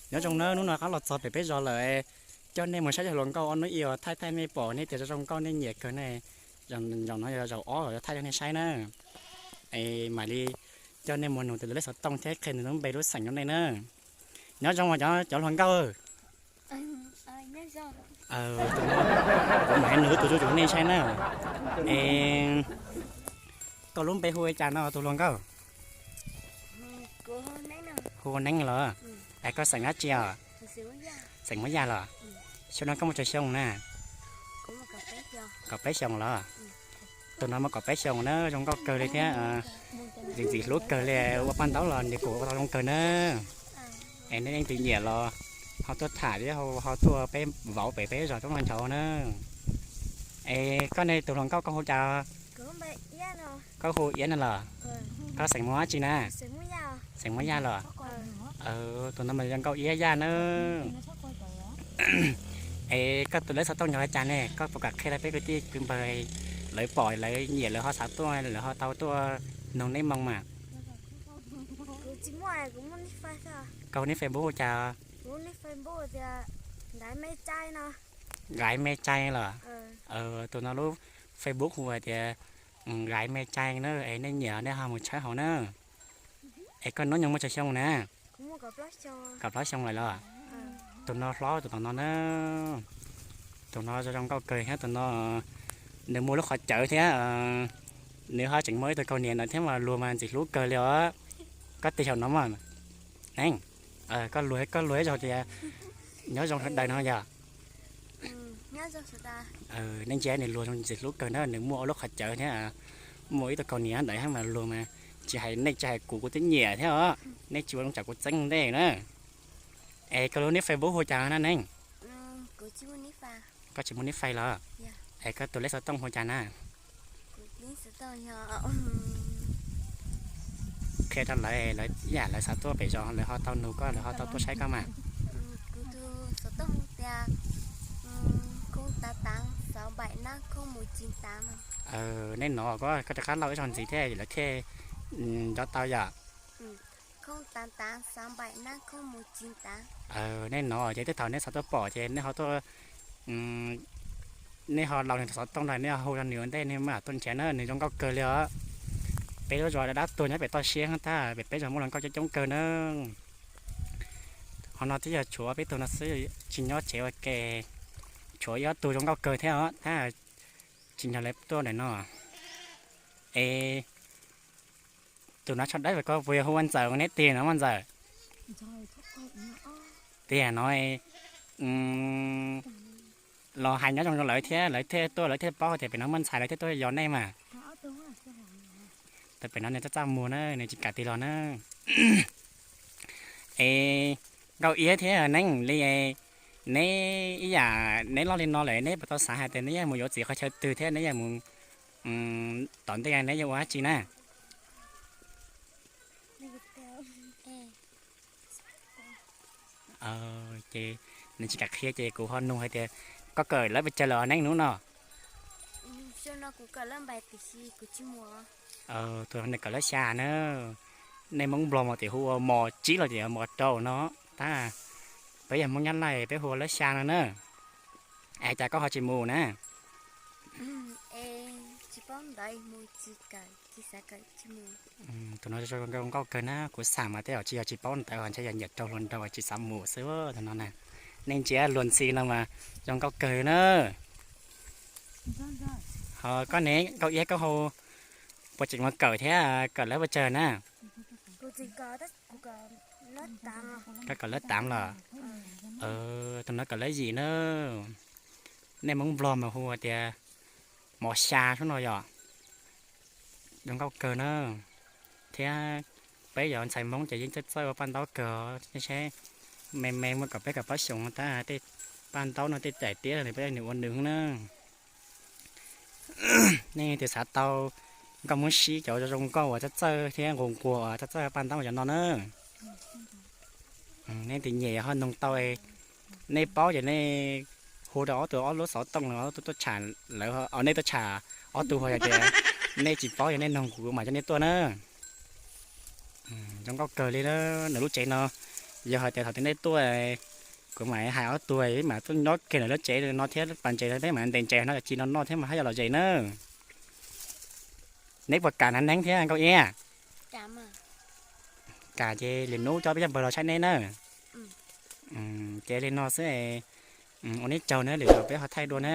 Nyob zoo nawb, hnub no rov qab los txog pem peb zos lawm, coj nej mus saib cov hluas nkauj ob hnub ib uas thaij thaij nej pom nej tias zoo zoo nkauj nej nyiam kawg ne. Zaum no yog zaum ob los thaij rau nej saib na. Es mam li coj nej mus nug tus lej xov tooj thiab qhia nws lub npe lub xeem rau nej na. Nyob zoo cov hluas nkauj. Kuv mam nug tus tub rau nej saib na. Es koj lub npe hu ua cas no tus hluas nkauj? Hu ua Neeb los? Es koj xeem dab tsi os? Xeem Hmoob Yaj los? Xyoo no koj muaj tsawg xyoo na? Kaum peb xyoo los? Tus no muaj kaum peb xyoo na, zoo nkauj kawg li thiab. Ntxim ntxim hlub kawg li, ua paj ntaub los nws kuj ua tau zoo kawg na. Es nej leej twg nyiam los ho tuaj tham thiab ho tuaj peb vauv pem peb zos Roob Vaj Nchauv na. Es koj ne tus hluas nkauj koj hu cas? Koj hu Iab no los? Koj xeem Hmoob dab tsi na? Xeem Hmoob Yaj los? Tus no mas zoo nkauj Iab Yaj na. Es koj tus lej xov tooj yog li cas ne, koj puas kam qhia rau peb kwv tij kwv npawg lawv pom lawv nyiam lawv ho xav tuaj lawv ho tau tuaj noog nej moo mas? Koj hu nick Facebook hu cas? Nqaij Me Cai los? Tus no lub Facebook hu hais tias Nqaij Me Cai na, es nej nyiam nej ho mus tshawb hauv na. Es koj hnub nyoog muaj tsawg xyoo na? Kaum plaub xyoo lawm los? Tus no hlob tus tom no na. Tus no zoo zoo nkauj kawg thiab tus no, nws muaj lub qhov cawv thiab, nws ho tseem muaj ib tug kaus hniav no thiab mas luag mas ntxim hlub kawg li os. Koj tig xyaum no mas, Neeb, koj luag koj luag ib zaug tias nyob zoo sawv daws no yog. Nej ntsia nws luag zoo ntxim hlub kawg na, nws muaj ob lub qhov cawv thiab, muaj ib tug kaus hniav ntawd thiab mas luag mas tsis hais nej tsis hais kuv kuv twb nyiam thiab os. Nej tsis ua zoo tsam kuv txeeb ntej na. Es koj lub nick Facebook hu cas na Neeb? Koj tsis muaj nick Face los? Es koj tus lej xov tooj hu cas na? Qhia rau lawv, lawv yam lawv xav tuaj pem zos lawv ho tau nug koj lawv ho tau tuaj saib koj mas. Nej hnov koj rov qab lau ib zaug ntxiv thiab lawv thiaj nco tau yom. Nej hnov ces tej thaum nej xav tuaj pom ces nej ho tuaj, nej ho lau nws xov tooj los nej ho hu rau nws ua ntej nej mam tuaj nrhiav na, nws zoo nkauj kawg li os. Peb lub zos dab dab tuag nyob pem toj siab tag, pem peb zos muaj hluas nkauj coob coob kawg na. Qhov no twb yog tshuav peb tug no xwb, tsis nyob tsev ua ke, tshuav ib ob tug zoo nkauj kawg thiab os, tab tsis nrog lawv tuaj ntawm no. Es tus no tsho dawb, koj puas yog hu ua Ntxawm ne? Tiag no Muaj Ntxawm. Tiag no los hais nyob zoo rau lawv thiab lawv thiaj tuaj, lawv thiaj paub tias pem no muaj ntxhais lawv thiaj tuaj yos nej mas. Tab pem no nws txaj txaj muag na, nws tsis kam tig los na. Es Nkauj Iab thiab Neeb li, neb ib yam neb loj li no lawm neb puas tau xav hais tias neb yuav mus yuav txiv qhov chaw twg thiab neb yuav mus tom ntej neb yuav ua dab tsi na? Ces nws tsis kam qhia ces kuv ho nug hais tias koj kawm lawv pes tsawg lawm Neeb hnub no? Tus no nws kawm lab xya na. Nej Hmoob Nplog mas tias hu ua mos tsib los tias mos rau no tab, peb yog Hmoob Nyab Laj peb hu ua lab xya no na. Es cas koj ho tsis mus na? Tus no zoo nkauj kawg na, kuv xam mas tej zaum tsis yog tsis paub ntawv, ntshe yog nyiam raug hluas nraug tsis xav mus xwb tus no na. Nej ntsia luag ntxhi no mas zoo nkauj kawg na. Ho koj ne Nkauj Iab, koj hu puas tseem mus kawm thiab, kawm lab pes tsawg na? Koj kawm lab tav los? Tus no kawm lab yim na. Nej Hmoob Nplog mas hu tias mos xya sub no yom. Zoo nkauj kawg na. Thiab peb yog ntxhais Hmoob ces yeej txawj txawj ua paj ntaub kawg, nej saib, me me muaj kaum peb kaum plaub xyoos tab tej paj ntaub no tej daim tiab no peb nws ua nws na. Nej tias xav tau nkauj Hmoob sib cov zoo nkauj uas txawj txawj thiab nquag nquag uas txawj txawj paj ntaub cov no na. Nej tias nyem ho noog tau, nej paub ces nej hu rau ob tug ob lub xov tooj los ob tug tuaj tsham lawv, nej tuaj tsham ob tug ho yog tias nej tsis paub ces nej noog kuv mam coj nej tuaj na. Zoo nkauj kawg li na. Nws lub tsev no yog hais tias thaum twg nej tuaj kuv mam hais ob tug mam tuaj nyob kiag ntawm lub tsev no thiab pas ntses no thiab mam ntes ntses no ci no noj thiab mas haj yam lom zem na. Neb puas kam hnav neeb thiab Nkauj Iab? Kam ces lwm hnub coj peb cov npawg los saib neb na. Ces li no xwb, ua neb tsaug na, lwm zaus peb ho thaij dua na.